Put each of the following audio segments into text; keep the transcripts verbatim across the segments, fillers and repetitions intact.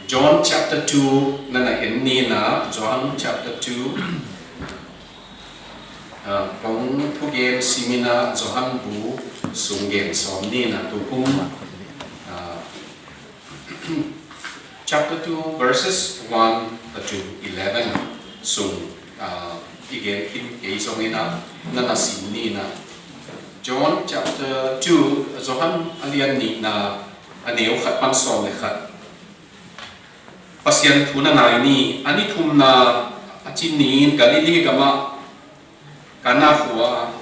John chapter two na na en ni na, John chapter two. Ah, kong thugen simin ah Johan bu sung gen sawm ni na, tukum, ah, chapter two verses one to eleven sung, ah, i gen khin kei zongin ah na na sim ni na. John chapter two, Johan a lian nihna, a neu khat pan sawm le khat. Pasian thu na ngai ni. A ni thumna a cin ni-in Galilee gamah Kana khua-ah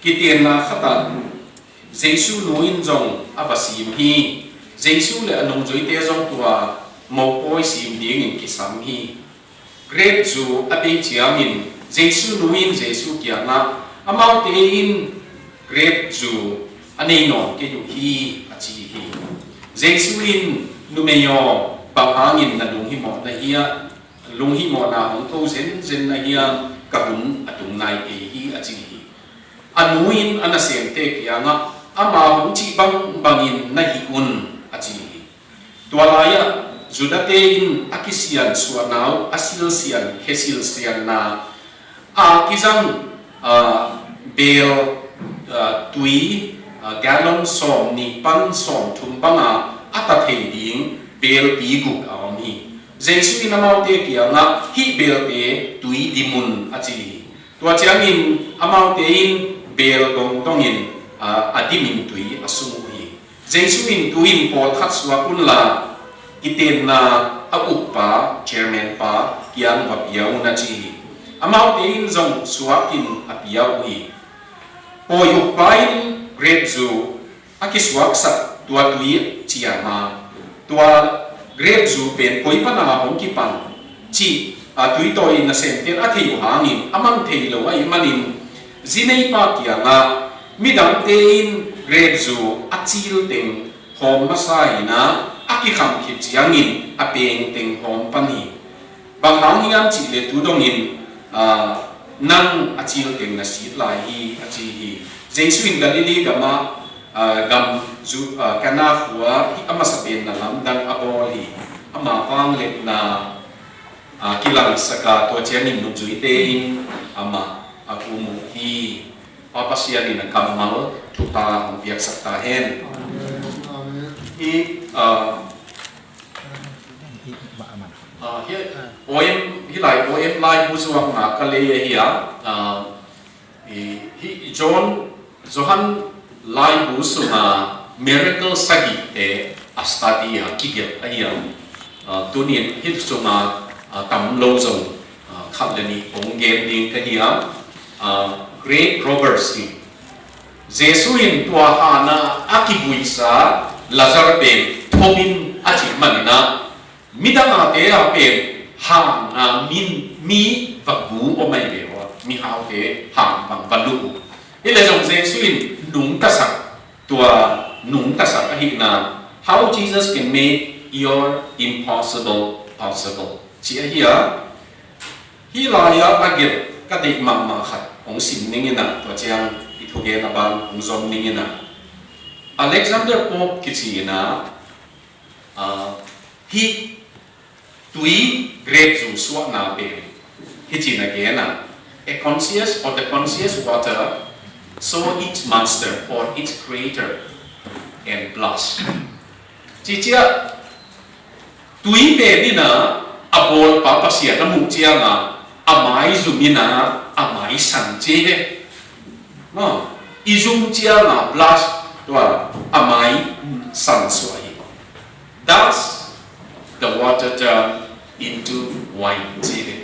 kitenna khatah Jesu nu in zong a va sim hi. Jesu le a nungzuite zong tua mopawi sim dingin kisam hi. Grep zu a bei ciangin Jesu nu in Jesu kiangah, "Amaute in grep zu a nei nawn kei uh hi," a ci hi. Jesu in, "Numei aw, bang hangin na lunghimawh na hiam? Lunghimawhna hong ko zenzen na hiam? Ka hun a tung nai kei hi," a ci hi. A nu in a nasemte kiangah, "Ama hong cih bangbangin na hih un," a ci hi. Tua lai-ah Judate in a kisiansuahna uh a silsian, khe silsianna a kizang, ah, bel, ah, tui, ah, gallon sawm nih pan sawm thum banga a ta thei ding belpi guk a om hi. Jesu in amaute kiangah, "Hih belte tui dim un," a ci hi. Tua ciangin amaute in bel dongdongin, ah, a dimin tui a sung uh hi. Jesu in, "Tu-in pawlkhat suak unla, kitenna a ukpa, chairman pa kiang va pia un," a ci hi. Amaute in zong suakin a pia uh hi. Pawi ukpa in grep zu a kisuaksak tua tui ciam a, tua grep zu pen koi pana hong kipan cih a tuitawi nasemte in a thei uh hangin a mang thei lo ahih manin, zineipa kiangah, "Midangte in grep zu a cil teng hawm masa in ah, a kikham khit ciangin a peng teng hawm pan hi. Bang hang hiam cih leh tu dongin, ah, nang a cil teng na sit lai hi," a ci hi. Jesu in Galilee gamah, ah, gam zu, ah, Kana khua hih a masa pen na lamdang a bawl hi. Ama vangliatna, ah, kilangsak a, tua ciangin nungzuite in amah a um uh hi. Pa Pasian in a kammal thupha hong piaksak ta hen. Amen. Amen. Hi, ah, ah, hi, O M, hi lai O M laibu zuakna ka lei ahi a, ah, hi, hi John, Johan laibu sunga miracle sagihte a study a kigelh ahi a, ah, tunin hih sunga, ah, tam lo zong, ah, khat le nih hong gen ding ka hi a, ah, great robbers hi. Jesu in tua hana a kibuisa Lazar pen thom in a cih manin ah, midang ate a pen hana min mi va bu om ahi ve ua, mihaute han bang va luh uh. Hi leh zong Jesu in nungtasak, tua nungtasak ahihna, how Jesus can make your impossible possible, ci ahi a. Hih lai-ah a gelh ka deih mahmah khat hong sim ning in ah, tua ciang i thugen a ban hong zom ning in ah. Alexander Pope kici in ah, ah, hih tui grep zu suahna pen hih ci-in a gen a, "A conscious or the conscious water saw its master or its creator and blushed." Ci ciah, tui pen in ah a bawlpa Pasian a muh ciangin a maizum in ah a maisan ci hi. Maw, i zum ciangin blush, tua a maisan suah hi. Thus the water turned into wine ci hi.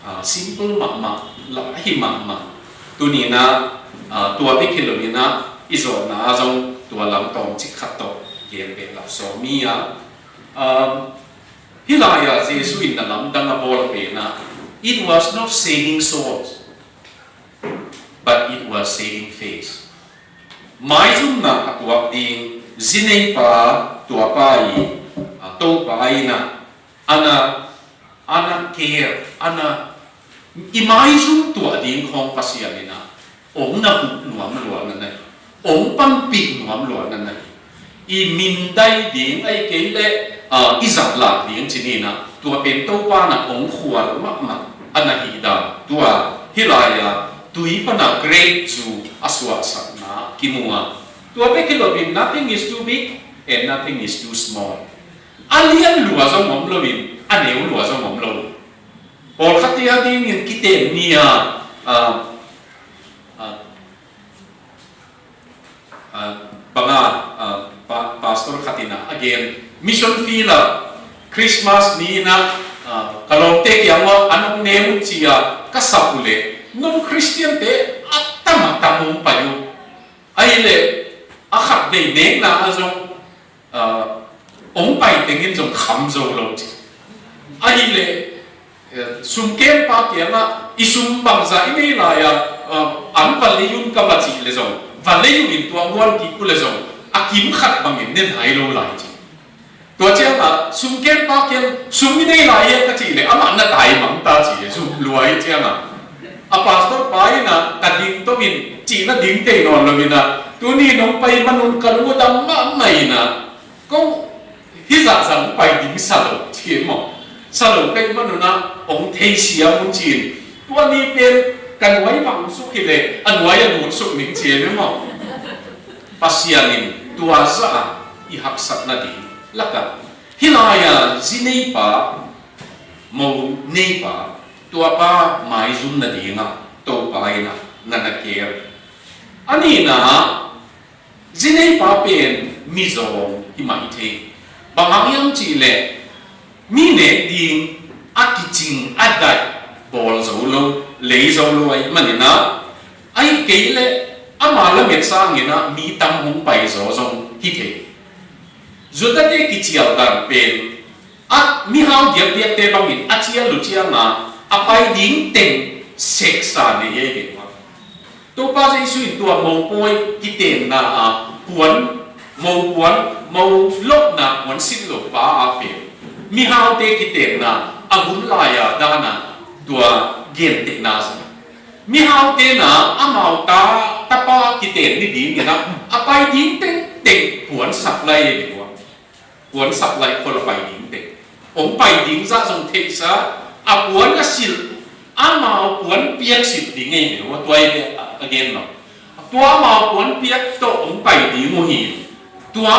Ah, simple mahmah, lah hi mahmah. Tuni-in ah, ah, tua bek hi lo-in ah, i zawhna ah zong tua lam tawmcik khat tawh gen behlap sawm ing a. Um, hih lai-ah Jesu in na lamdang a bawl pen ah, it was not saving souls, but it was saving faith. Maizumna a tuak ding, zineipa tuapa i, ah, Topa in ah, ana, ana care, ana, i maizum tuah ding khawng Pasian in ah hong na huh nuam lua na na hi, hong panpih nuam lua na na hi. I mindai ding ahih kei leh, ah, i zat lak ding ci ni in ah, tua pen Topa in ah hong khual mahmah a na hih dan, tua hih lai-a tui pan a grape zu a suahsakna kimu a. Tua bek hi loin, nothing is too big and nothing is too small. A lian lua zong om loin, a neu lua zong om lo. Pawlkhat te adingin kiten ni-a, ah, ah, ah, banga, ah, pa-, pastor khat in ah a gen, mission field ah Christmas ni in ah, ah, ka lawmte kiang uah an hong ne un ci-a ka sap uh leh, nong Christian te a tam a tam hong pai uh. Ahih leh a khat vei nekna ah zong, ah, hong pai teng in zong kham zo lo ci. Ahih leh, eh, sumkempa kiangah i sum bangzah i nei lai-a, ah, an va lei un ka va cih leh zong, va lei un in tua muan kik uh leh zong, a kim khat bangin ne nai lo lai ci. Tua ciangah sumkempa kiang sum i nei lai e ka cih leh amah na tai mang ta ci leh zum lua hi ciangah, a pastor pa in ah ka ding to in cihna ding tei nawn lo in ah, tuni nong pai man un ka lungdam mahmah in ah, ko hih zahzah hong pai ding sa lo ci maw. Sa lo ka hih man un ah hong theisiam un ci-in, tua ni pen ka nuai bang suk hi leh a nuai a lut suk ning ci maw. Pasian in tua zah a i haksatna ding lakah, hih lai-a zi neipa, mo neipa, tuapa maizum nadingah Topa in ah na na ker. A nihna, zi neipa pen mizawng hi mah hi thei. Bang hang hiam cih leh, mi nek ding a kicing a daih bawl zo lo, lei zo lo ahih manin ah, ahih kei leh ama lamet sangin ah mi tam hong pai zaw zong hi thei. Judate kicial dan pen, a mihau diakdiakte bangin a cial uh ciangah a pai ding teng seksa nei hi ve ua. Topa Jesu in tua mopawi kitenna a puan, mopuan, mo lopna puan sit lo pa a pen, mihaute kitenna a hun lai-a dan a tua gentehna zong, mihaute na amau ta, tapa kiten ni dingin ah a pai ding tengteng puan sak lai hi ve ua. Puan sak lai khol a pai ding teng, hong pai ding zah zong theihsa, a puan a silh, amau puan piak silh ding hi ve ua, tua hi ve a, a gen lo. Tua amau puan piak tawh hong pai ding uh hi. Tua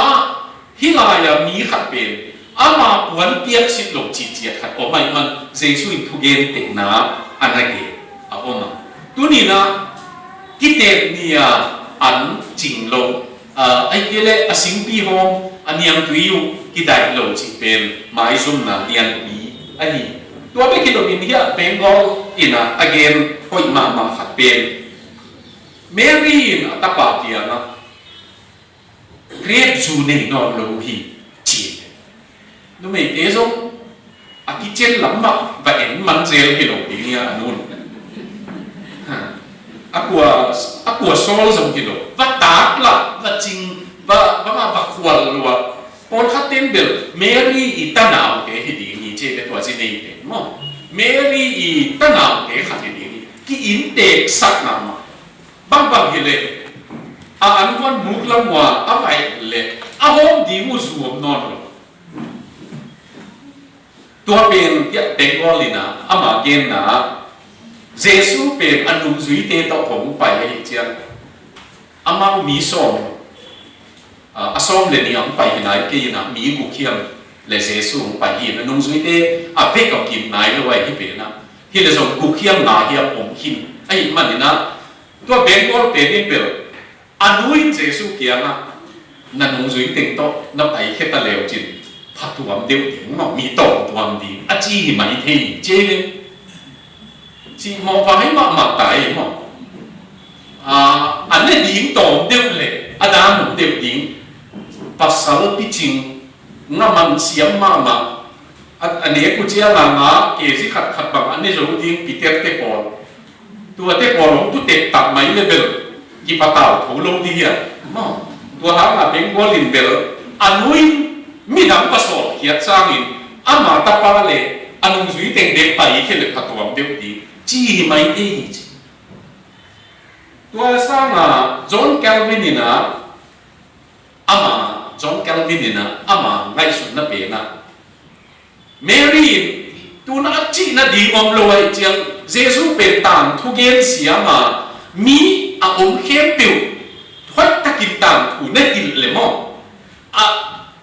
hih lai-a mi khat pen ama puan piak silh lo cihciat khat om ahih man Jesu in thugentehna a na gen a om a. Tuni in ah kiten ni-a an cing lo, ah, ahih kei leh a singpi hawm a niamtui uh kidaih lo cih pen maizumna lianpi ahi. Tua bek hi loin hiah Bengal in ah a gen hoih mahmah khat pen, Mary in a tapa kiangah, grape zu nei nawn lo hi, ci. Numeite zong a kitchen lam mah va en man zel hi lo ding hi a, a nun. Ha. A kua, a kua sawl zong hi lo. Va tak lah, va cing, va, va, va khual lua. Pawlkhat ten bel Mary i tanaute hi ding hi, ci ve tua zi nei ten maw. Mary i tanaute khat hi ding hi. Ki-innteek sakna mah. Bangbang hi leh, a an van muk lam ua a vaih leh a hawm ding uh zu om nawn lo. Tua pen hiah Bengal in ah ama genna ah, Jesu pen a nungzuite tawh hong pai ahih ciang, amau mi sawm, a, a sawm le nih a hong pai hi nai kei in ah, mi guk hiam le Jesu hong pai hi in, a nungzuite a vek a kim nai lo ahi hi pen ah, hi le zong guk hiam nga hiam om khin ahih manin ah, tua Bengal pen in bel a nu in Jesu kiangah, na nungzui teng tawh na paikhia ta leu cin, phatuam deuh ding maw, mi tawmtuam ding a ci hi mai thei, ci hi. Cih mawh va hai mahmah ta ei maw. A, a ne ding tawm deuh le a dan om deuh ding, pasal picing, ngaman siam mahmah. A, a nek uh ciang a nga kezi khatkhat bang a ne zo ding Peter te pawl. Tuate pawl hong tu tek tak mai le bel kipatau tho lo ding hi a. Maw, tua hang a Bengal in bel a nu in midang va sawl khiat sangin ama tapa le a nungzui teng bek paikhia le phatuam deuh ding ci hi mai thei hi ci. Tua sanga John Calvin in a, ama John Calvin in ah ama ngaihsutna pen ah, Mary in tun a cihna ding om lo ahih ciang Jesu pen tangthu gen siam a, mi a om khempeuh hoihtakin tangthu na hilh leh maw, a,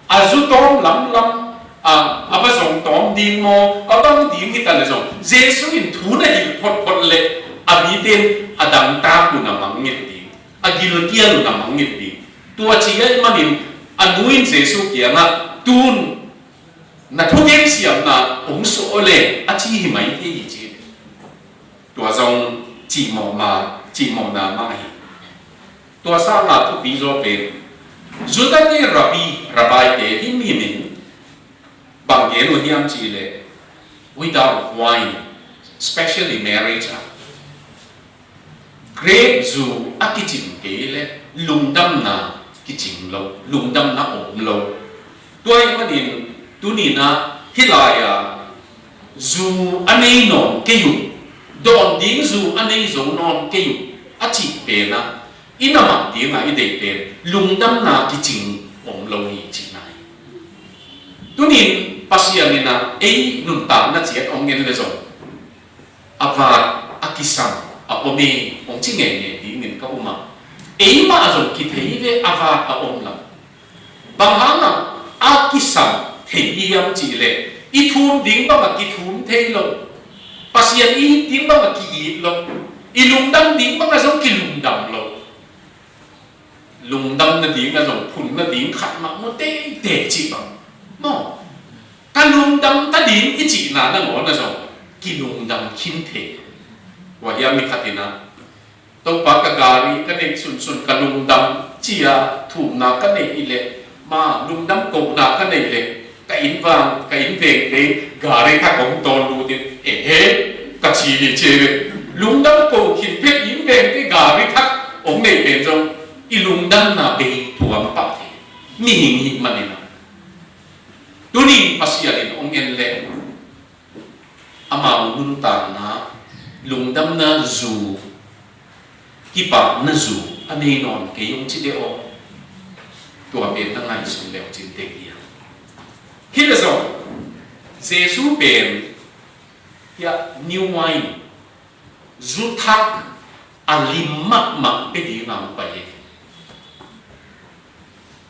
a zu tawm lamlam, a, a va zong tawm ding maw, a bang ding hi ta leh zong Jesu in thu na hilh photphot leh a mite in a dangtak un a mangngilh ding, a gilkial un a mangngilh ding. Tua ci ahih manin a nu in Jesu kiangah, tun na thugen siamna hong suah aw le, a ci hi mai thei hi ci. Tua zong cihmawhna, cihmawhna mah hi. Tua sanga thupi zaw pen, Judah te rabbi, rabbi te himhim in bang gen uh hiam cih leh, without wine, especially marriage ah, grape zu a kicing kei leh lungdamna kicing lo, lungdamna om lo. Tua ahih manin tuni-in ah hih lai-a zu a nei nawn kei uh, dawn ding zu a nei zo nawn kei uh, a cih pen ah i na mah dingah i deih pen lungdamna kicing om lo hi cihna hi. Tuni-in Pasian in ah ei nuntakna ciat hong en leh zong, a vat a kisam a om e, hong ci ngeingei dingin ka um a, eimah zong kithei ve, a vat a om lo. Bang hangah a kisam thei i hiam cih leh, i thum ding bangah kithum thei lo, Pasian i it ding bangah ki-it lo, i lungdam ding bangah zong kilungdam lo. Lungdam nading a zong phun nading khat mah mu teitei cih bang maw? Ka lungdam ta ding i cihna nangawn a zong kilungdam khin thei. Tua hiam mi khat in ah, Topa, ka gari ka neih sunsun ka lungdam ci-a thumna ka neih i leh, ma, lungdam kohna ka neih leh, ka inn vang, ka inn vengte gari thak hong tawn lut in, ehe, ka ci hi ci ve. Lungdam koh khin phet inn vengte gari thak hong neih pen zong i lungdamna bei tuam pah thei. Mihing hih manin ah, tuni Pasian in hong en leh, amau nuntakna lungdamna zu, kipahna zu a nei nawn kei hong ci deuh aw. Tua pen na ngaihsun leu cin teng hi a. Hi leh zong Jesu pen, hiah, new wine, zu thak a lim mahmah pia dingin hong pai hi.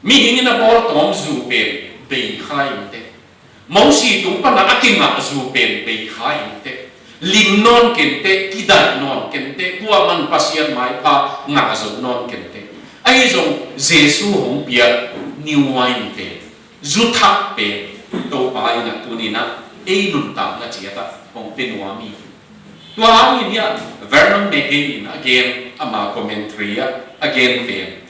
Mihing in a bawl tawm zu pen bei kha inteh. Mosi tung panah a kingah zu pen bei kha inteh. Lim nawn kenteh, kidaih nawn kenteh, kuaman Pasian maipha ngah zo nawn kenteh. Ahi zong Jesu hong piak new wine pen, zu thak pen, Topa in a tuni-in ah ei nuntakna ciatah hong pia nuam hi. Tua hangin hiah Vernon McGee in a gen, ama commentary ah a gen pen,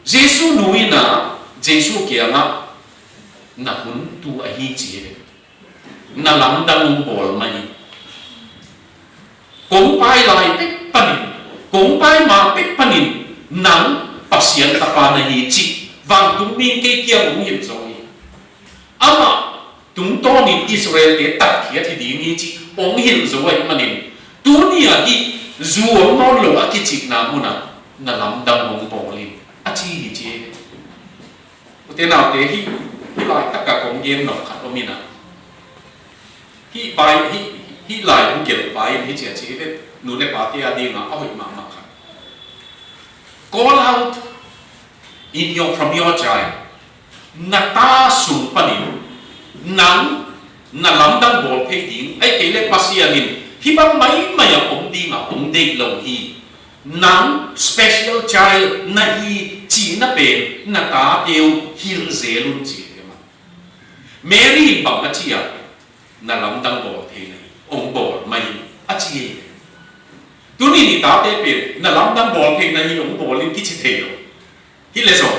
Jesu nu in ah Jesu kiangah, na hun tu ahi ci hi ve. Na lamdang hong bawl mah hi. Kong pai lai pek panin, kong pai ma pek panin, nang Pasian tapa na hi cih vantung mi in kei kiang hong hilh zo hi. Amah tungtawnin Israel-te tatkhiat hi ding hi cih hong hilh zo ahih manin, tuni-ah hih zu om nawn lo a kicihna munah na lamdang hong bawl in, a ci hi ci hi. Ute naute, hih, hih laitakah kong gen nop khat om in ah, hih bai, hih, hih laibu gelh bai in hih ci a ci hi ve, nu le pate a dingah a hoih mahmah khat. Call out in your, from your child. Na ta sung panin nang na lamdang bawl thei ding, ahih kei leh Pasian in hih bang maimai a om dingah hong deih lo hi. Nang special child na hi cihna pen na tate uh hilh zel un ci hi mah. Mary in bang a ci a, na lamdang bawl thei na hi, hong bawl mah in, a ci hi. Tuni-in i tate pen na lamdang bawl thei na hi, hong bawl in kici thei lo. Hi leh zong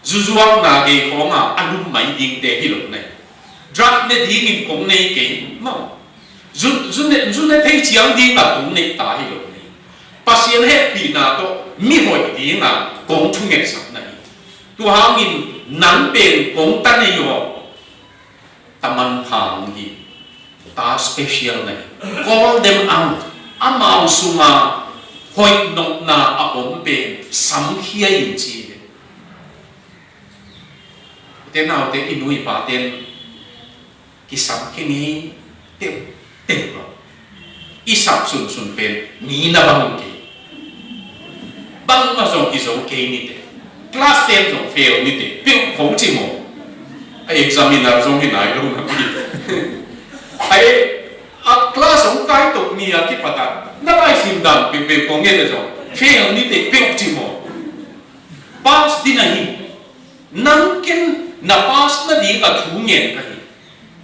zuzuakna gei khawngah a lum mai dingte hi lo na hi. Drug ne dingin kong nei kei maw. Zu, zu ne, zu ne thei ciang dingah kong neih ta hi lo na hi. Pasian hehpihna tawh mihoih dingah kong thungetsak na hi. Tua hangin nang pen kong ta nei aw. Ta manpha hong hi, ta special na hi. Call them out. Amau sunga hoih nopna a om pen samkhia in ci hi. Te naute, i nu i paten kisam khin hi teuhteuh lo. I sap sunsun pen mi na bang kei. Bangmah zong kizo kei nite. Class ten zong fail nite. Peuh kho ci maw. A examiner zong hi nai lo na pi. Ai, a class hong kai tok ni a kipat a na laisim dan peuhpeuh kong ngen le zong fail nite, peuh ci maw. Pass ding ahi. Nang ken na pass nading a thu ngen ka hi.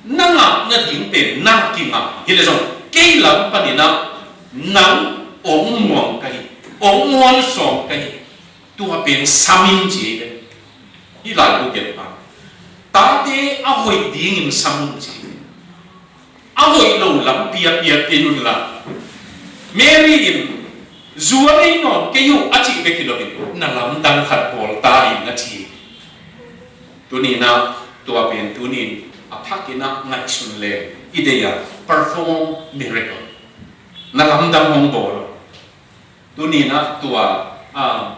Na ngah nading pen na kingah hi le zong, kei lam panin ah nang ong muang ka hi, ong muan sawm ka hi. Tua pen sam in ci hi ve. Hih laibu gen pa, tate a hoih dingin sam in ci hi ve. A hoih lo lampi a piak kei un la. Mary in, zu a nei nawn kei uh a cih bek hi loin, na lamdang khat bawl ta in, a ci. Tuni-in ah tua pen tuni-in a phakin ah ngaihsun leng i deih a, perform miracle. Na lamdang hong bawl. Tuni-in ah tua, ah,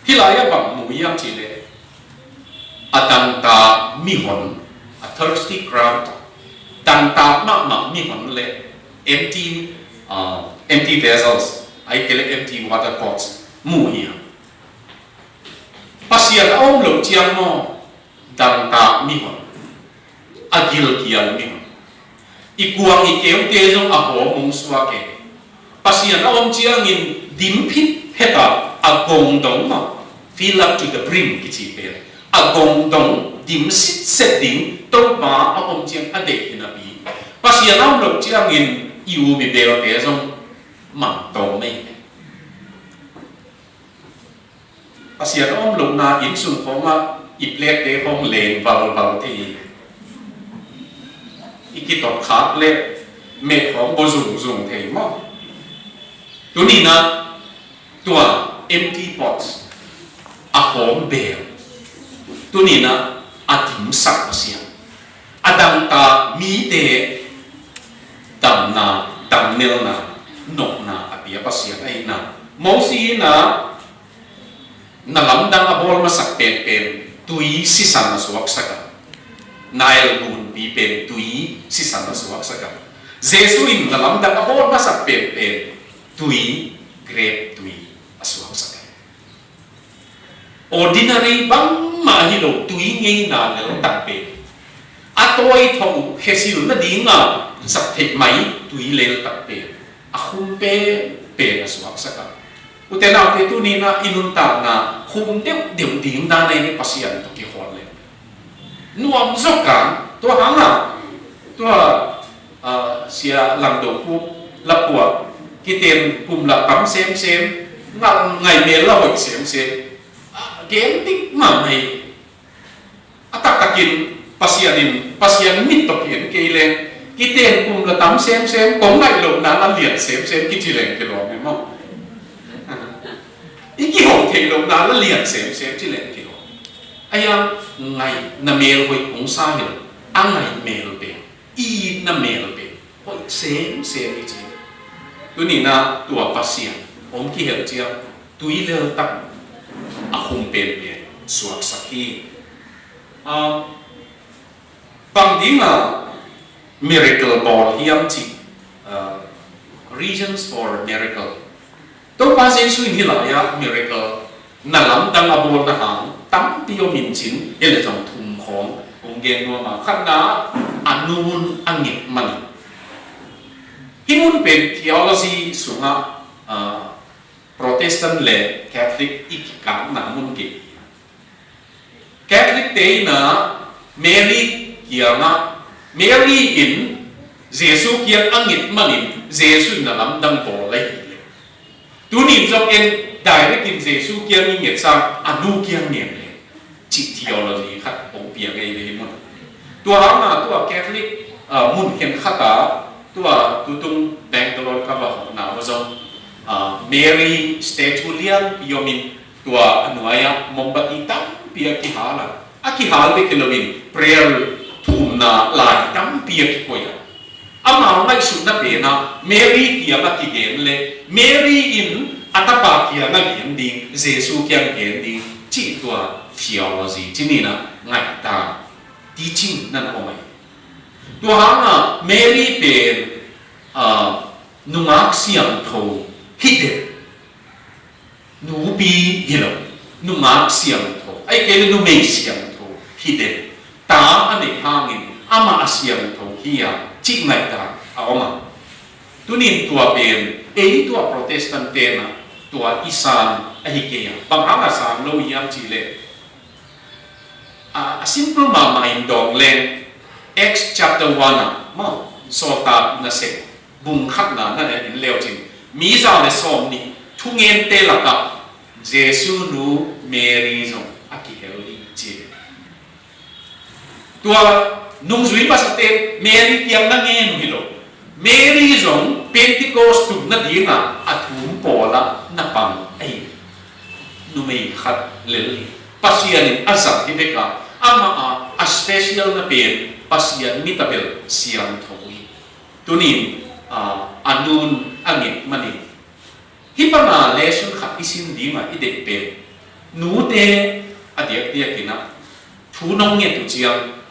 hih lai-ah bang mu hiam cih leh, a dangtak mihon, a thirsty crowd, dangtak mahmah mihon le empty, ah, empty vessels, ahih kei leh empty water pots mu hi a. Pasian a om loh ciang maw, dangtak mihon, a gilkial mihon, i kuang i keute zong a hawm hong suak e. Pasian a om ciangin dim phitphet a, a gong dong maw, fill up to the brim kici pen, a gong dong dim sitset ding Topa a om ciang a deih hi napi, Pasian a om loh ciangin i um i belte zong mang tawm mei. Pasian a om lohna innsung khawngah i plate-te khawng leng valval thei hi. I kitot khak leh meh khawng baw zungzung thei maw. Tuni-in ah tua empty pots a hawm beel, tuni-in ah a dimsak Pasian, a dangtak mite damna, damnelna, nopna a pia Pasian ahihna. Moses in ah na lamdang a bawl masak penpen tui sisan a suaksak a, Nile gunpi pen tui sisan a suaksak a, Jesu in na lamdang a bawl masak penpen tui, grep tui a suaksak a. Ordinary bangmah hi lo tui ngeina leltak pen, a tawi thawh uh khesil nading a zat theih mai tui leltak pen a khum penpen a suaksak a. Ute naute, tuni-in ah i nuntakna khum deuhdeuh ding dan a i Pasian tawh kikhawl leh nuam zaw kang. Tua hangah tua, ah, Sia Lang Do Khup lapuak, kiten kum la tam semsem, ngai, ngaihmel la hoih semsem, ah, gen dik mahmah hi. A taktakin Pasian in, Pasian mit tawh ki-en kei leh, kiten kum la tam semsem, kong ngaih lohna la lian semsem kici leng kilawm hi maw. I kiho theih lohna la lian semsem ci leng kilawm. A yang ngaihna mel hoih kong sa hi lo, a ngaihmel pen, i itna mel pen hoih semsem i ci. Tuni-in ah tua Pasian hong kihel ciang tui leltak a khum penpen suaksak hi. Ah, bang dinga miracle bawl hiam cih, ah, reasons for miracle. Topa Jesu in hih lai-ah miracle, na lamdang a bawlna hang tampi om in cin, hi leh zong thum khawng kong gen nuam a, khatna, a nu a nget man. Hih mun pen theology sungah, ah, Protestant le Catholic i kikapna mun kei hi. Catholic-te in ah Mary kiangah, Mary in Jesu kiang a nget manin Jesu in na lamdang bawl lai hi leh, tuni-in zong en direct in Jesu kiang i nget sang a nu kiang ngen leh, cih theology khat hong piang ei ve hi mun. Tua hangah tua Catholic, ah, mun khen khat ah, tua tutung Bangalore ka va hawhna uh zong, ah, Mary statue lianpi om in, tua a nuai-ah mombati tampi a kihal a, a kihal bek hi loin prayer thumna lai tampi a kikoih a. Amau ngaihsutna pen ah Mary kiang a kigen leh, Mary in a tapa kiang a gen ding, Jesu kiang gen ding, cih tua theology, ci ni na, ngaihdan, teaching na na om ahi. Tua hangah Mary pen, ah, nungak siangtho hi den. Nupi hi lo, nungak siangtho, ahih kei leh numei siangtho hi den. Ta a neih hangin amah a siangtho hi a, cih ngaihdan a om a. Tunin tua pen, ei tua Protestant te'n ah tua i san ahi kei a. Bang hang a san lo hiam cih leh, a, a simple mahmah in dawng leng, Acts chapter one ah, maw, Sawltak Nasep bung khatna na en leu cin, mi za le sawmnih thungente lakah Jesu nu Mary zong a kihel hi ci. Tua nungzui masate Mary kiang na ngen uh hi lo. Mary zong Pentecost tum nadingah a thum pawlah na pang ahi. Numei khat lel hi. Pasian in a zat hi bek a, amah a, a special na pen Pasian mi ta bel siangtho hi. Tunin, a, a nun a nget manin hih banga lesson khat i sim dingah i deih pen, nute a diakdiakin ah thu nong nget uh ciang,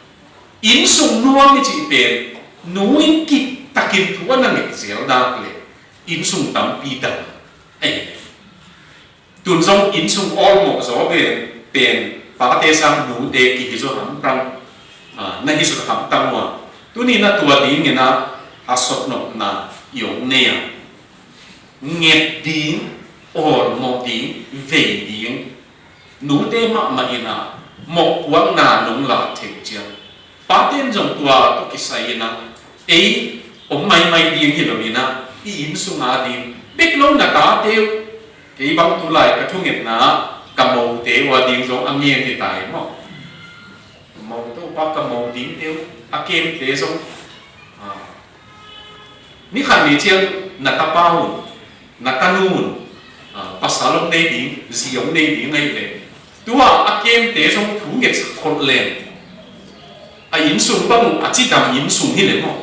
innsung nuam i cih pen, nu in kiptakin thu a na nget zel dak leh innsung tampi dam ahi. Tun zong innsung awlmawh zaw pen, pen pate sang nute kihi zaw hamtang, a, na hi zaw hamtang uh a. Tunin ah tua dingin ah a sotnopna i ong nei a, nget ding, awlmawh ding, vei ding, nute mahmah in ah mawhpuakna nong lak theih uh ciang, pate in zong tua tawh kisai in ah, ei om maimai ding hi lo in ah, i innsung a ding bek lo na tate uh, kei bang tulai ka thungetna ah ka mote uh a ding zong a ngen hi ta hi maw. Mo to pa ka mo dingte uh, a kemte zong, a, ni khat ni ciang na tapa un, na tanu un, a, pasal hong nei ding, zi hong nei ding ahih leh, tua a kemte zong thu ngetsak khol leng, a innsung bang uh a cidam innsung hi leh maw.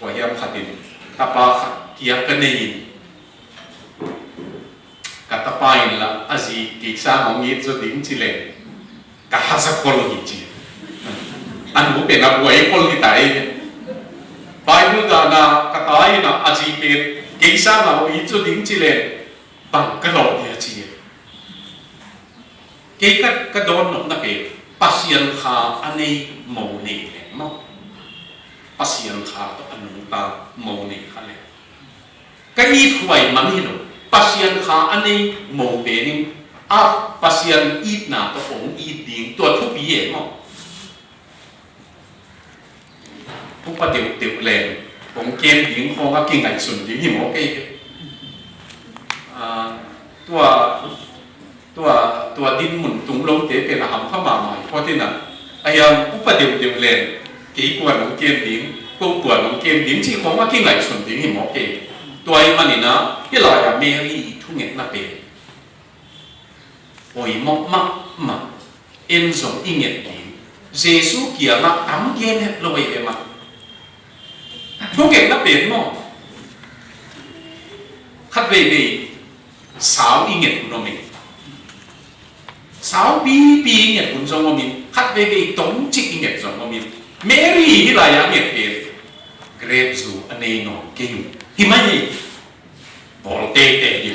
Kua hiam khat in tapa khat kia ka nei in, ka tapa in lah a zi kei sang hong it zaw ding ci leng, ka haza khol hi ci. A nu pen a buai khol hi ta hi. Bible dahna ka ta in ah a zi pen kei sang hong it zaw ding ci leng, bang ka lawh hi a ci. Kei ka, ka dawn nopna pen Pasian kha a nei mo nei leng maw. Pasian kha tawh a nungta mo nei kha leng. Ka ithuai man hi lo. Pasian kha a nei mo pen in, a, Pasian itna tawh hong it ding, tua thupi e maw. Upa deuhdeuh leng hong kem ding khawng a kingaihsun ding hi maw kei. A, tua, tua, tua dinmun tung lote pen a hampha mahmah hi. Tua hi na, a hiang upa deuhdeuh leng kei kuan hong kem ding, ko kuan hong kem ding cih khawng a kingaihsun ding hi maw kei. Tua ahih manin ah hih lai-ah Mary i thungetna pen poimawh mahmah. En zong i nget ding, Jesu kiangah tam gen het lo ei ve mah. Thungetna pen maw, khat veivei sau i nget hun om in, sau pipi i nget hun zong om in, khat veivei tongcik i nget zong om in, Mary hih lai-ah a nget pen grape zu a nei nawn kei uh hi mai hi. Bawl teitei hi,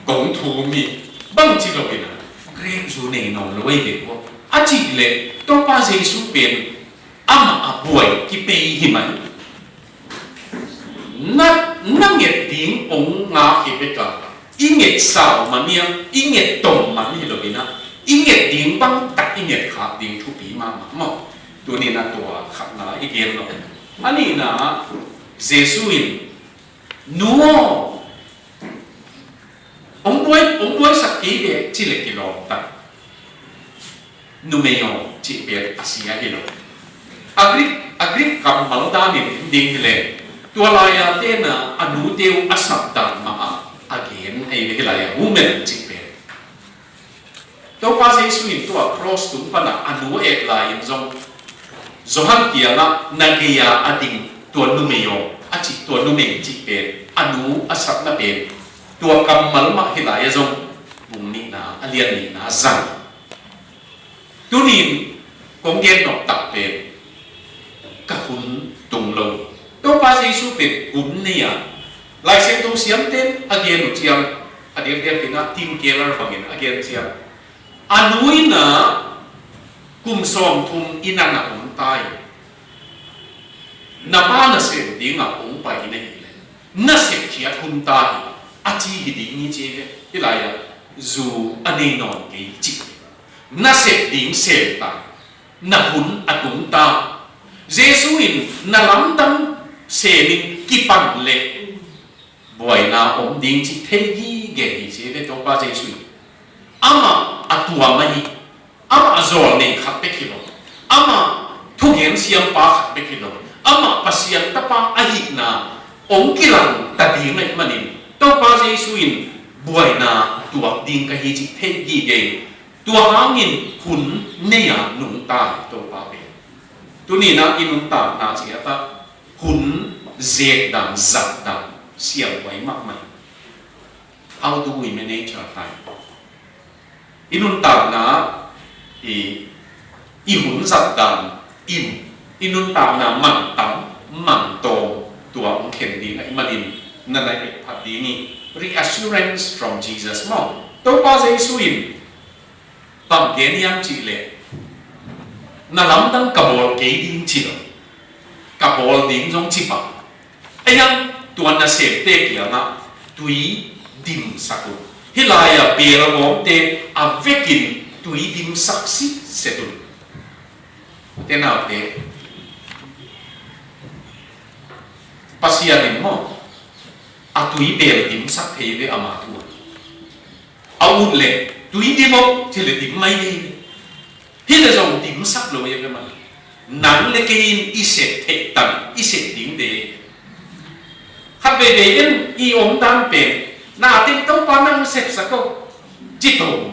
kong thum hi, bangci lo hi na, grape zu nei nawn lo ei ve kua. A cih leh Topa Jesu pen amah a buai kipei hi mai. Na, na nget ding ong ngak hi bek a, i nget sau man hiam, i nget tom man hi lo hi na, i nget ding bang tak i nget khak ding thupi mahmah maw. Tuni na tua khatna i gen lo. A nihna ah Jesu in, nu aw, hong buai, hong buaisak kei leh ci leh kilawm ta. Numei aw cih pen a sia hi lo. A Greek, a Greek kammal danin ding hi leh, tua lai-a te'n a nute uh a sap dan mah a, a gen ei ve hih lai-a woman cih pen. Topa Jesu in tua cross tung panah a nu et lai-in zong Johan kiangah na gei-a a ding tua numei aw a cih, tua numei cih pen a nu a sapna pen tua kammal mah hi lai-a zong Lian nihna zang. Tunin kong gen nop tak pen ka hun tung lo. Topa Jesu pen hun nei a, Lai Siangtho siamten a gen uh ciang, a diakdiak in ah Tim Keller bangin a gen ciang, a nu in ah kum sawmthum inn ah na om ta hi. Na pa nasem dingah hong pai na hih leh, na sepkhiat hun ta hi, a ci hi ding hi ci ve. Hih lai-ah zu a nei nawn kei ci. Na sep ding sem ta, na hun a tung ta. Jesu in na lamdang semin kipan leh buaina om ding cih thei gige hi ci ve Topa Jesu in. Amah a tuam ahi, amah a zawlnei khat bek hi lo, amah thugen siampa khat bek hi lo, amah Pasian tapa ahihna hong kilang ta ding ahih manin Topa Jesu in buaina tuak ding ka hi cih thei gige hi. Tua hangin hun nei-a nungta hi Topa pen. Tuni-in ah i nuntakna ciat ah hun zek dan, zat dan siamhuai mahmah hi. How do we manage our time? I nuntakna, i, i hun zat dan in i nuntakna man tam man tawm tua hong khen ding ahih manin na na et phat ding hi. Reassurance from Jesus maw. Topa Jesu in bang gen hiam cih leh, na lamdang ka bawl kei ding ci lo, ka bawl ding zong ci pah. Ahi hang tua nasemte kiangah tui dimsak un. Hih lai-ah beelgawmte a vekin tui dimsak sitset un. Te naute, Pasian in maw, a tui beel dimsak thei ve ama thu-ah. A ut leh tui dim aw ci leh dim mai ve. Hi leh zong dimsak lo hi ve maw. Nang le kei in i sep theih tan i sep ding ve. Khat veivei in i omdan pen, na teng Topa nang sepsak aw ci to.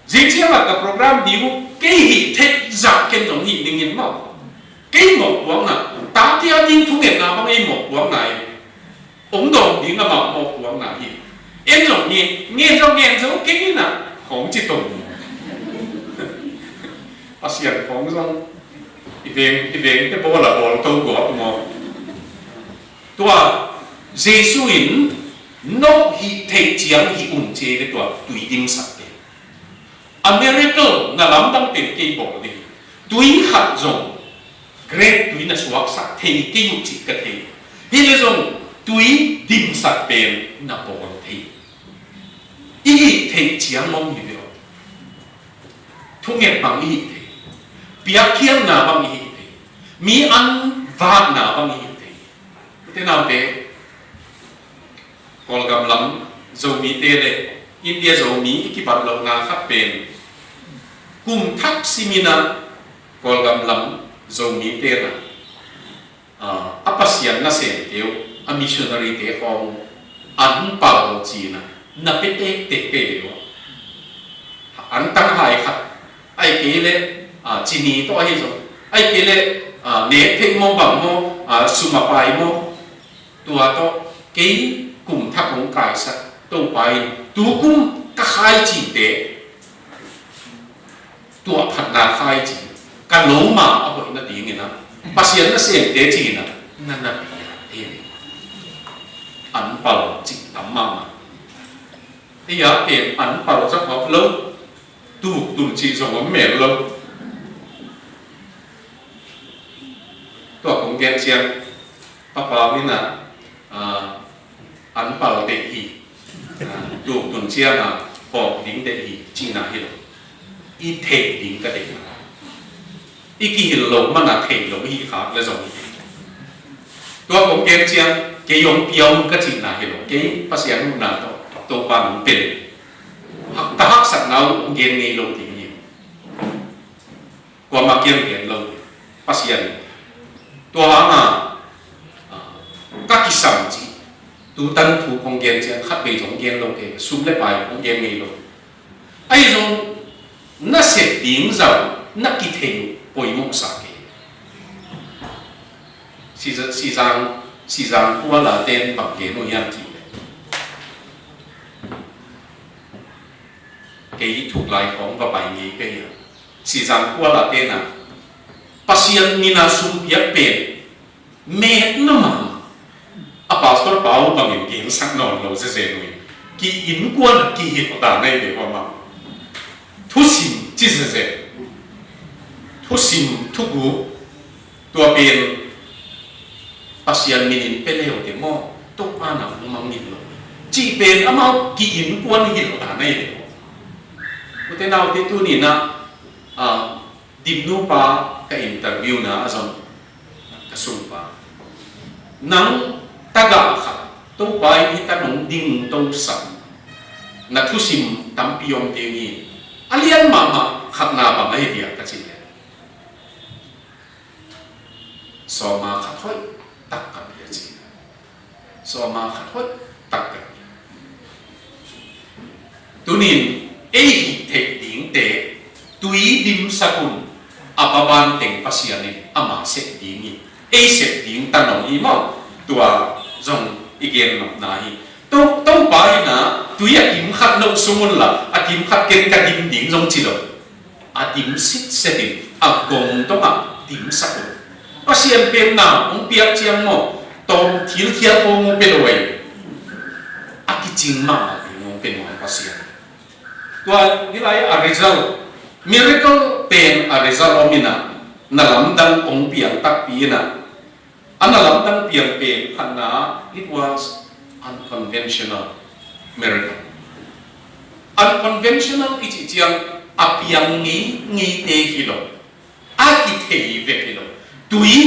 Zing ciang ah ka program ding uh kei hih theih zah ken zong hih dingin maw. Kei mawhpuakna, tate a ding thungetna bang ei mawhpuakna hi. Hong dawng ding amah mawhpuakna hi. En zong ngen, ngen zong ngen zo kei in ah hong ci to. Pasian khawng zong i veng, i vengte bawl a bawl to guak maw. Tua Jesu in no hih theih ciang hih un ci ve tua tui dimsak te. A miracle na lamdang pen kei bawl ding. Tui khat zong, grape tui na suaksak thei kei uh cih ka thei. Hi leh zong tui dimsak pen na bawl thei. I hih theih ciang om hi ve aw. Thunget bang i hih thei. Piakkhiatna bang i hih thei. Mi an vatna bang i hih thei. Ute naute, Kawlgam lam Zomite le India Zomi i kibat lohna khat pen kum thak simin ah Kawlgam lam Zomite na, ah, a Pasian nasemte uh, a missionary-te khawng uh an pal ci-in ah na pia tektek kei ve uh. An tanghai khat, ahih kei leh, ah, cini tawh ahi zong, ahih kei leh, ah, nek theih maw bang maw, ah, sum a pai maw, tua tawh kei kum thak hong kaisak Topa in tukum ka khaicite, tua phatna khaici, ka loma a hoih nadingin ah Pasian nasemte ci-in ah na na pia hi. An pal cih tam mahmah. Ei a pen an pal zak awk lo, tuk tun cih zong om mel lo. Tua kong gen ciang Papa in ah, ah, an pal deih hi. Ah, tuk tun ciang ah hawk ding deih hi cihna hi lo. I theih ding ka deihna. I kihilh loh man a theih lo i hih khak leh zong hi. Tua kong gen ciang kei hong pia un ka cihna hi lo. Kei Pasian huhna tawh Topa nong pia leh, hak, ka haksatna uh hong gen ngei lo ding hi. Kuamah kiang gen lo, Pasian. Tua hang a, ah, ka kisam cih, tutan thu kong gen ciang khat vei zong gen lo kei, sum le pai kong gen ngei lo. Ahi zong na sep ding zah na kithei uh poimawhsa kei. Sizang, sizang, sizang kuala ten bang gen uh hiam cih leh, kei thuk lai khawng va pai ngei kei a. Sizang kuala tena Pasian mina sum piak pen metna mahmah. A pastor pa uh bangin gensak nawn lo zezen uh in, ki-innkuan a kihilh dan ahi ve uh amah. Thusim ci zezen. Thusim thugu, tua pen Pasian minin pe leute maw, Topa na hong mangngilh lo cih pen amau ki-innkuan hilh dan ahi ve uh. Ute naute, tuni-in ah, ah, Dimnu pa ka interview na a zong ka sungpa, nang tagah khat Topa in hih tan hong ding tosak na thusim tampi om ding hi. A lian mahmah khatna bang ahi dia ka cih leh, sawma khat hoih tak ka pia ci. Sawma khat hoih tak ka pia. Tunin ei hih theih dingte tui dimsak un, a baban teng Pasian in ama sep ding hi. Ei sep ding ta nong hi maw? Tua zong i gen nopna hi. To, Topa in ah tui a kim khat no sung unla, a kim khat ken ka dim ding zong ci lo. A dim sitset in a gong tawngah dimsak un. Pasian pen na hong piak ciang maw, tawm thilthial hong pe lo ei. A kicing mahmah ding hong pe nuam Pasian. Tua hi lai a result, miracle pen a result om in ah, na lamdang hong piang takpi in ah, a na lamdang piang pen khatna, it was unconventional miracle. Unconventional i cih ciang a piang ngeingei te hi lo, a kithei vek hi lo. Tui,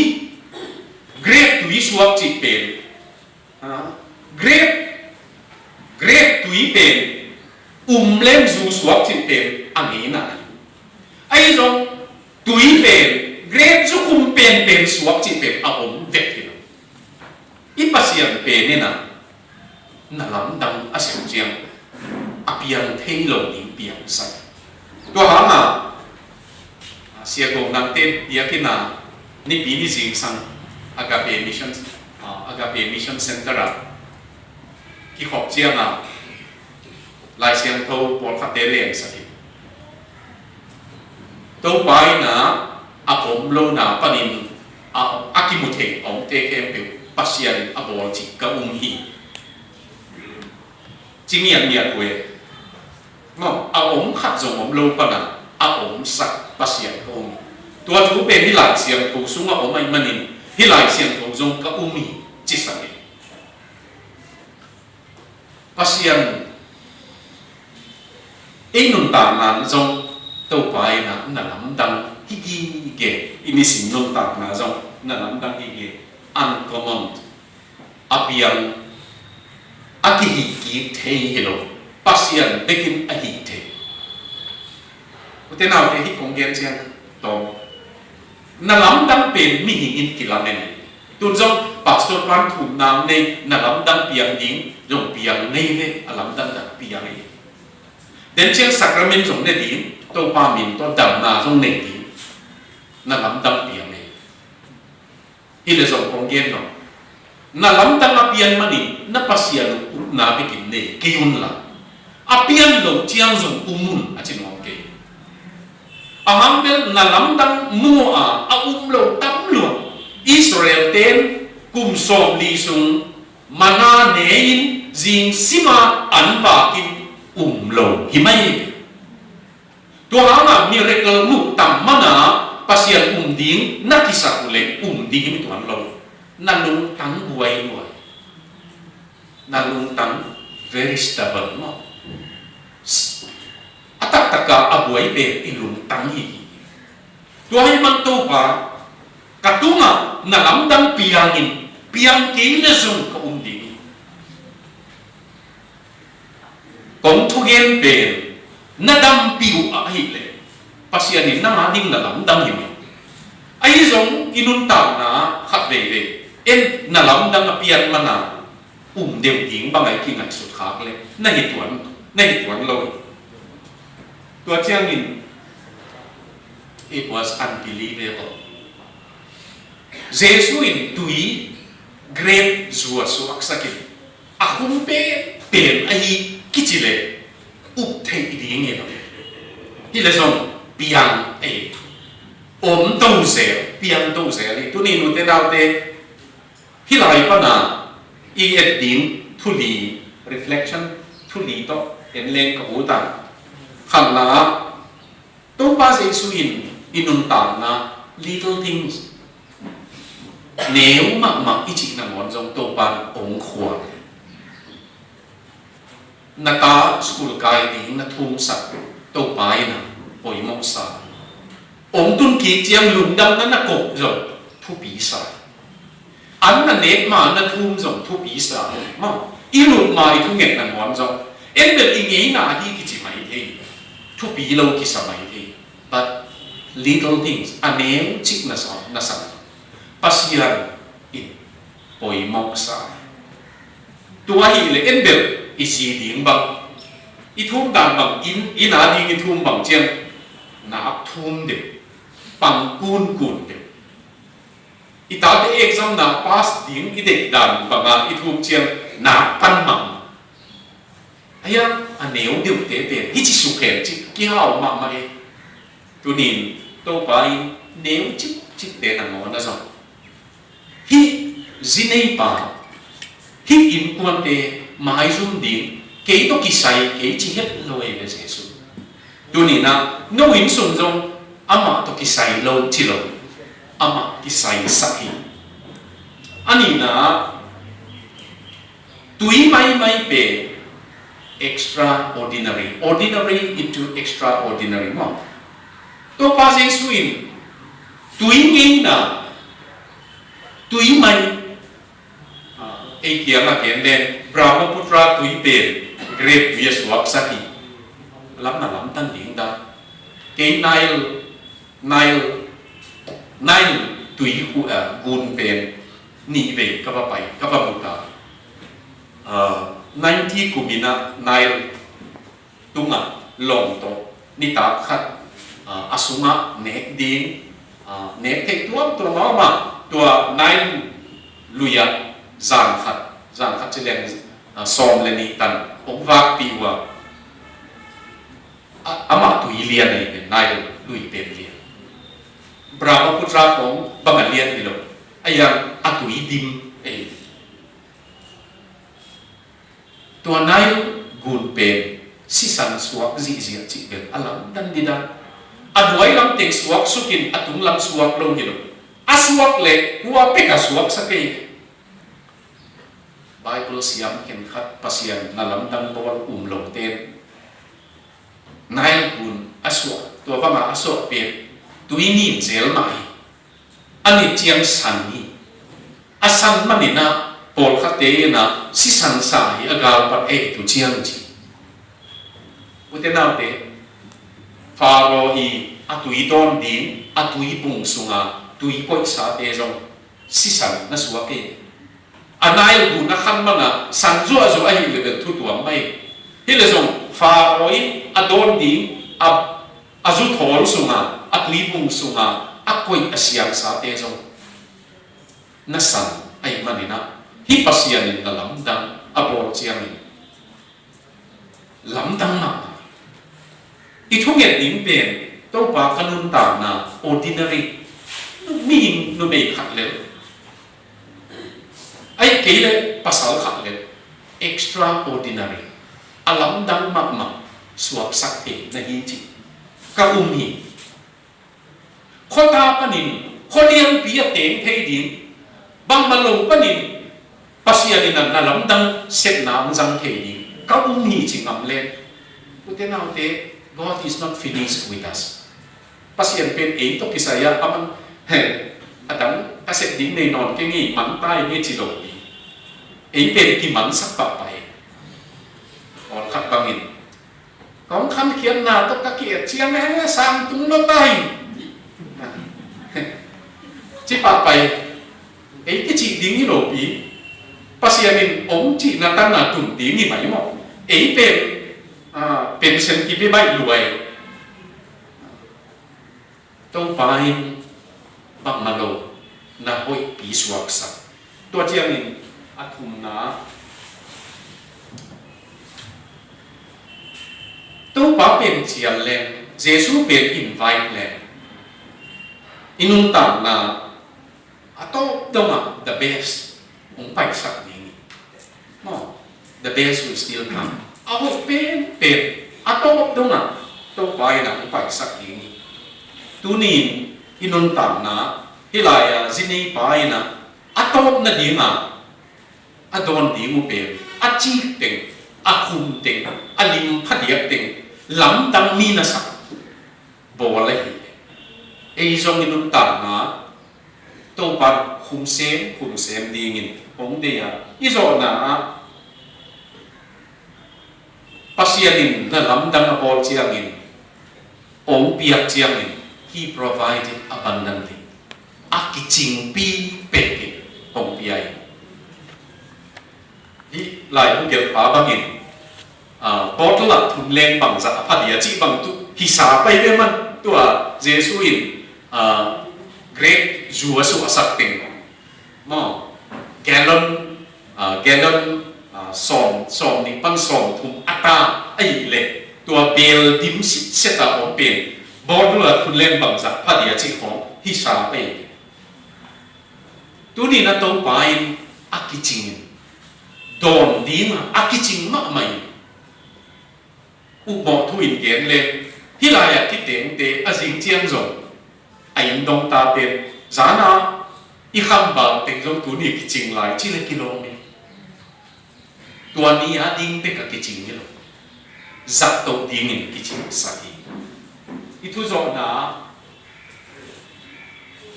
grape tui suak cih pen, ha? Grape, grape tui pen um lem zu suak cih pen a ngeina hi. Ahi zong tui pen, grape zukhum penpen suak cih pen a om vek hi lo. I Pasian pen in ah na lamdang a sem ciang a piang thei lo ding piangsak. Tua hangah, ah, Sia Kong Nangte biakinn ah nipi ni zingsang Agape Mission, ah, Agape Mission Center ah kikhop ciangah Lai Siangtho pawlkhatte lensak in, Topa in ah a om lona panin a, a kimu thei a omte khempeuh Pasian in a bawl cih ka um hi, ci ngiatngiat uh e. Maw, a om khat zong om lo pana a omsak Pasian ka um hi. Tua thu pen hih Lai Siangtho sungah om ahih manin hih Lai Siangtho zong ka um hi, cisak hi. Pasian ei nuntakna zong Topa in ah na lamdang hi gige, i nisim nuntakna zong na lamdang hi gige. Uncommon, a piang, a kihih kik thei hi lo, Pasian bekin a hih thei. Ute naute, hih kong gen ciang tawm, na lamdang pen mihing in kilamen. Tun zong pastor pan thumna nei, na lamdang piang ding zong piang ngei ve, a lamdang dang piang ngei. Den ciang sacrament zong ne ding, Topa min tawh damna zong nei ding, na lamdang piang ngei. Hi le zong kong gen lo, na lamdang a pian manin na Pasian upna bekin nei kei unla, a pian lo ciang zong um un, a ci nuam kei. A hang bel na lamdang mu a, a um lo tam lua. Israel ten kum sawmli sung manna ne-in zing sima an vakin um lo hi mai hi. Tua hangah miracle muh tam mana Pasian um ding na kisak uh leh um ding hi mi tuan lo. Na lungtang buai buai. Na lungtang very stubborn maw. A taktaka a buai pen i lungtang hi. Tua hi man Topa, ka tungah na lamdang piangin, piang kei le zong ka um ding hi. Kong thugen pen na dampi uh ahih leh Pasian in nang a ding na lamdang hi mai. Ahi zong i nuntakna khat veivei en na lamdang a pian mana um deuh ding bang a i kingaihsut khak leh na hi tuan, na hi tuan lo. Tua ciangin it was unbelievable. Jesu in tui grape zu a suaksak in a khum pen pen ahi kici leh up theih ding hi lo. Hi le zong piang ei om to zel, piang to zel hi. Tuni nute naute, hih lai pana i et ding thu li, reflection thu li tawh en leng ka ut a. Khatna ah, Topa Jesu in i nuntakna, little things, neu mahmah i cih nangawn zong Topa in hong khual. Na ta school kai ding na thumsak Topa in a poimawhsa. Hong tun kik ciang lungdamna na kop zong thupi sa. An na nek ma na thum zong thupi sa. Maw, i lup ma i thungetna nuam zong, en bel i ngeina hi kici mai thei, thupi lo kisa mai thei. But little things, a neu cik na sa, na sa, Pasian in poimawhsa. Tua hi le en bel i zi ding bang, i thum dan bang, inn, inn a ding i thum bang ciang, nak thum deuh, pang kunkun deuh. I tate exam na pass ding i deih dan banga i thum ciang nak pan mahmah. Ahi a, a neu deuhte pen hici sukhen cih kihau mahmah e. Tunin Topa in neu cikcikte nangawn a zong, hih zi neipa, hih innkuante maizum ding, kei tawh kisai kei ci het lo ei ve Jesu. Tuninah no inn sung zong amah tawh kisai lo ci lo, amah kisaisak hi. A nihna ah, tui maimai pen extraordinary, ordinary into extraordinary maw. Topa Jesu in tui ngeina, tui mai, ah, ei kiangah gen len Brahmaputra tui pen grep tui a suaksak hi. Lam na lamdang ding dah. Kei Nile, Nile, Nile tui hu, ah, gun pen nih vei ka va pai, ka va mu ta. Ah, ninety kuminah Nile tungah lawng tawh nitak khat, ah, a sungah nek ding, ah, nek theih tuamtuam a om a, tua Nile lui-ah zan khat, zan khat ci leng, ah, sawm le nih tan hong vakpih uh a, a, amah tui lian ei pen, Nile lui pen lian. Brahmaputra khong bang a lian hi lo, a yang a tui dim ei. Tua Nile gun pen sisan suak zihziah cih pen a lamdang dida. A nuai lam teng suak sukin a tung lam suak lo hi lo. A suak le hua pek a suaksak ei. Bible siam khenkhat Pasian na lamdang bawl um lo ten Nile gun a suak, tua banga a suak pen tui nin zel mah hi. A nit ciang san hi. A san maninah pawlkhatte inah sisan sa hi a galpat ei tu ciang ci. Ute naute, Pharaoh i a tui dawn ding, a tui bung sunga tui koihsate zong sisan na suak ei. A Nile gun a khan mana san zuahzuah ahi le bel thu tuam mai. Hi le zong Pharaoh in a dawn ding a, a zu thawl sunga, a tui bung sunga a koih a siangsate zong na san ahi maninah, hih Pasian in na lamdang a bawl ciangin lamdang mahmah. I thunget ding pen Topa ka nuntakna ordinary, mihing numei khat lel, ahih kei le pasal khat lel, extraordinary, a lamdang mahmah suaksak thei na hi cih ka um hi. Khuata panin khualianpi a teng thei ding, bangmah lo panin Pasian in a na lamdang sepna hong zang thei ding ka um hi ci ngam le. Ute naute, God is not finished with us. Pasian pen ei tawh kisai a, aman, he, a dang ka sep ding nei nawn kei ngei, man ta i ngei ci lo hi. Ei pen kimansak pahpah hi. Pawlkhat bangin kong khankhiatna tawh ka ki-et ciang e, sang tung lo tai. Ci pahpah hi. Ei kicih ding hi lopi. Pasian in hong cihna tana tun ding hi mai maw. Ei pen, ah, pension kipia baih luai. Topa in bangmah lo na hoihpi suaksak. Tua ciangin a thumna, pen cial leng, Jesu pen invite leng, i nuntakna a tawp dongah the best hong paisak ding hi. Maw, the best will still come. A hoih penpen a tawp dongah Topa in a hong paisak ding hi. Tuni-in i nuntakna hih lai-a zinei pa in a tawp nadinga a dawn ding uh pen a cik teng, a khum teng, a lim phadiak teng, lamdang mi na sak bawl ahi. Ei zong i nuntakna Topa khum sem khum sem dingin hong deih a, i zawhna ah Pasian in na lamdang a bawl ciangin, hong piak ciangin, He provided abundantly. A kicingpi pekin hong pia hi. Hih lai hong gelhpa bangin, ah, bottle ah thun leng bangzah a pha dia cih bang tu hisa pai ve man. Tua Jesu in, ah, grape zu a suahsak teng maw, gallon, ah, gallon, ah, sawm, sawm nih pan sawm thum a ta ahih leh tua bel dim sitset a om pen bottle ah thun leng bangzah pha dia cih khawng hisa pai. Tuni-in a Topa in a kicing in, dawn ding a, a kicing mahmah in, upmawh thu in gen leng, hih lai-ah kitengte a zing ciang zong a inn dong ta pen, zan a i khambal teng zong tuni kicing lai ci leh kilawm hi. Tua ni a ding bek a kicing hi lo. Zattoh dingin kicingsak hi. I thuzawhna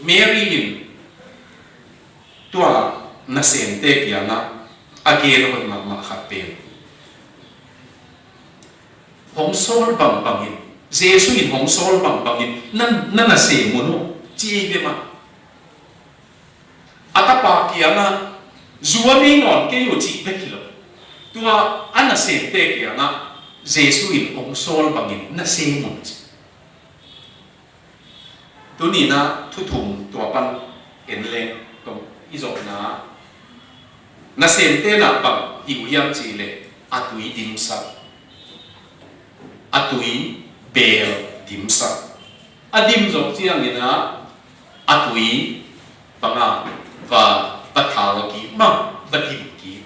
Mary in tua nasemte kiangah a gen hoih mahmah khat pen, hong sawl bangbangin, Jesu in hong sawl bangbangin na, na nasem un uh ci ei ve mah. A tapa kiangah, zu a nei nawn kei uh cih bek hi lo. Tua a nasemte kiangah Jesu in hong sawl bangin nasem un ci. Tuni-in a thu thum tua pan en leng, tawm i zawhna nasemte na bang hi uh hiam cih leh a tui dimsak, a tui bel dimsak. A dim zawh ciangin a, a tui bangah va, va thal kik maw, va dim kik.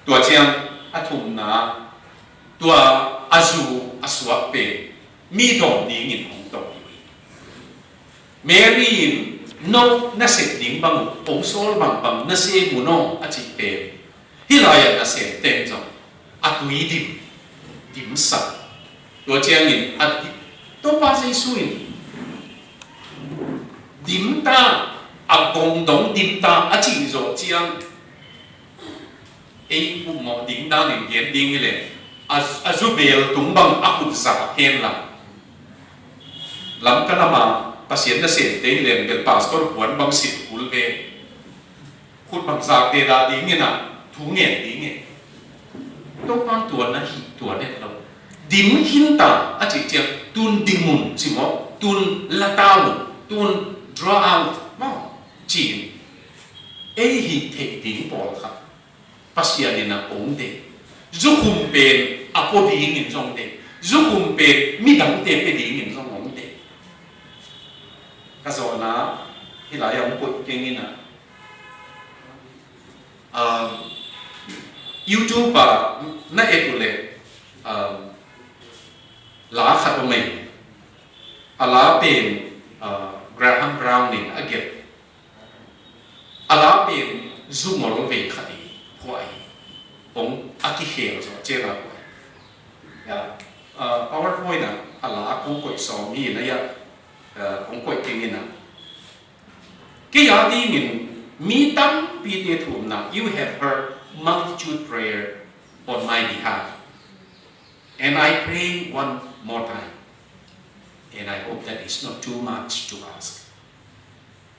Tua ciang a thumna, tua a zu a suak pen mi dawn dingin hong tawh hi. Mary in, no nasep ding bang uh, hong sawl bangbang nasem un aw a cih pen, hih lai-ah nasemte in zong a tui dim, dimsak. Tua ciangin a di-, Topa Jesu in, dim ta, a gong dong dim ta a cih zawh ciang, ei upmawh ding danin gen ding hi leh, a, a zu bel tung bang a khut zak hen la. Lamka lam a Pasian nasemte hi leh bel pastor puan bang sin kul ve. Khut bang zak deda dingin a, thu ngen dingin. Topa tua na hih tua net lo. Dim khin ta a cih ciang, tun dim un ci maw, tun la ta un, tun draw out maw, ci-in ei hih theih ding pawlkhat Pasian in a hong deih. Zukhum pen a pua dingin zong deih. Zukhum pen midangte pia dingin zong hong deih. Ka zawhna hih lai-ah hong koih keng in a, um, YouTube ah na et uh leh, um, la khat om ei. A la pen, uh, Graham Brown in a gelh. A la pen zu ngol vei khat hi, phuah hi. Hong a kikhel zawh ciang a phuah hi. Ya, uh, PowerPoint ah a la kong koih sawm hi na ya, uh, kong koih keng in a. Kei a dingin mi tampite thumna, you have heard multitude prayer on my behalf. And I pray one more time. And I hope that is not too much to ask.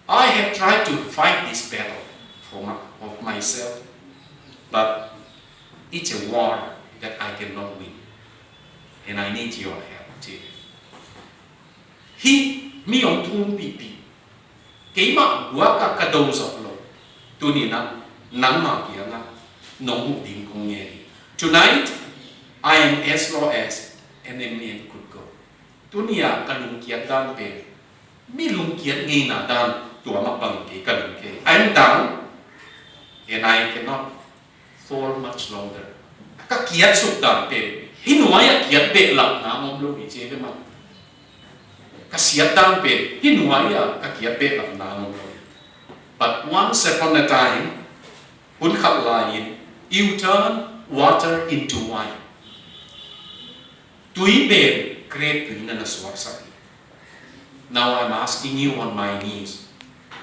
I have tried to fight this battle for my, of myself, but it's a war that I cannot win. And I need your help too. Hih mi hong thumpihpih, keimah guak ah ka do zawh lo. Tuni-in ah nangmah kiangah nong huh ding kong ngen hi. Tonight, I am as low as And then me and could go. Tuni-a ka lungkiat dan pen mi lungkiat ngeina dan tua mah bangin kei ka lungkia hi. I'm down and I cannot fall much longer. Ka kiat suk dan pen hih nuai-ah kiat behlap nang om lo hi ci ve maw. Ka siat dan pen hih nuai-ah ka kiat behlap nang om lo hi. But once upon a time, hun khat lai-in, you turn water into wine. Tui pen grape tui na na suaksak hi. Now I'm asking you on my knees.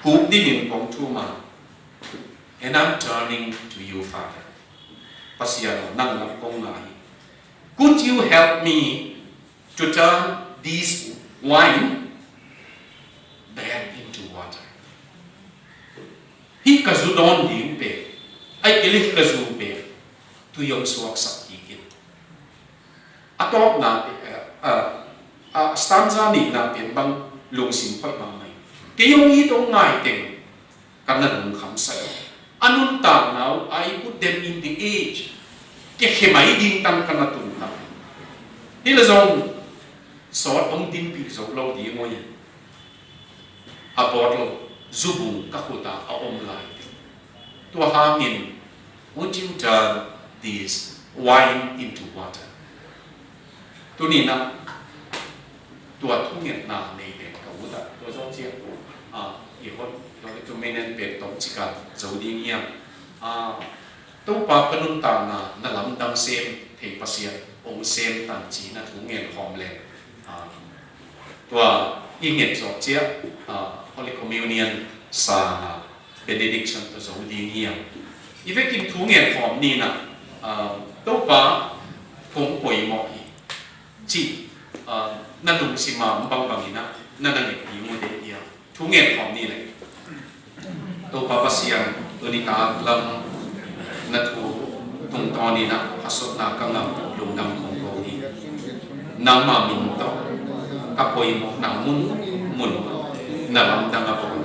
Khup dingin kong thum a, and I'm turning to you, Father. Pasian aw, nang lam kong ngai hi. Could you help me to turn this wine back into water? Hih ka zu dawn ding pen, ai, hih ka zu pen tui hong suaksak kik in. A tawpna pen, a, a, a stanza nihna pen bang lungsim phat mahmah hi. Kei hong it hong ngai teng ka na lungkham sa hi. A nuntakna uh, I put them in the edge. Kikhe mai ding tang ka na tun ta. Hi leh zong sawt hong dinpih zo lo ding uh hi. A bawt lo, zubung ka khut ah a om lai. Tua hangin, would you turn this wine into water? Tuni-in ah tua thungetna nei pen ka ut ah, tua zawh ciang, ah, i hon, tua i tu menen pen tawm cik a zo ding hiam? Ah, Topa, ka nuntakna na lamdang sem thei Pasian hong sem tan ci-in a thu ngen khawm leng, ah, tua i nget zawh ciang, ah, Holy Communion sang a benediction tawh zo ding hiam? I vekin thu ngen khawm ni in ah, ah, Topa, kong poimawh hi ci, ah, na lungsim a om bangbang in ah na na nget ding uh deih hiam? Thu ngen khawm ni leh. Topa Pasian, tuni tak lam na thu tungtawn in ah haksatna ka ngah, lungdam kong ko hi. Nangma min tawh ka poimawhna mun mun na lamdang a bawl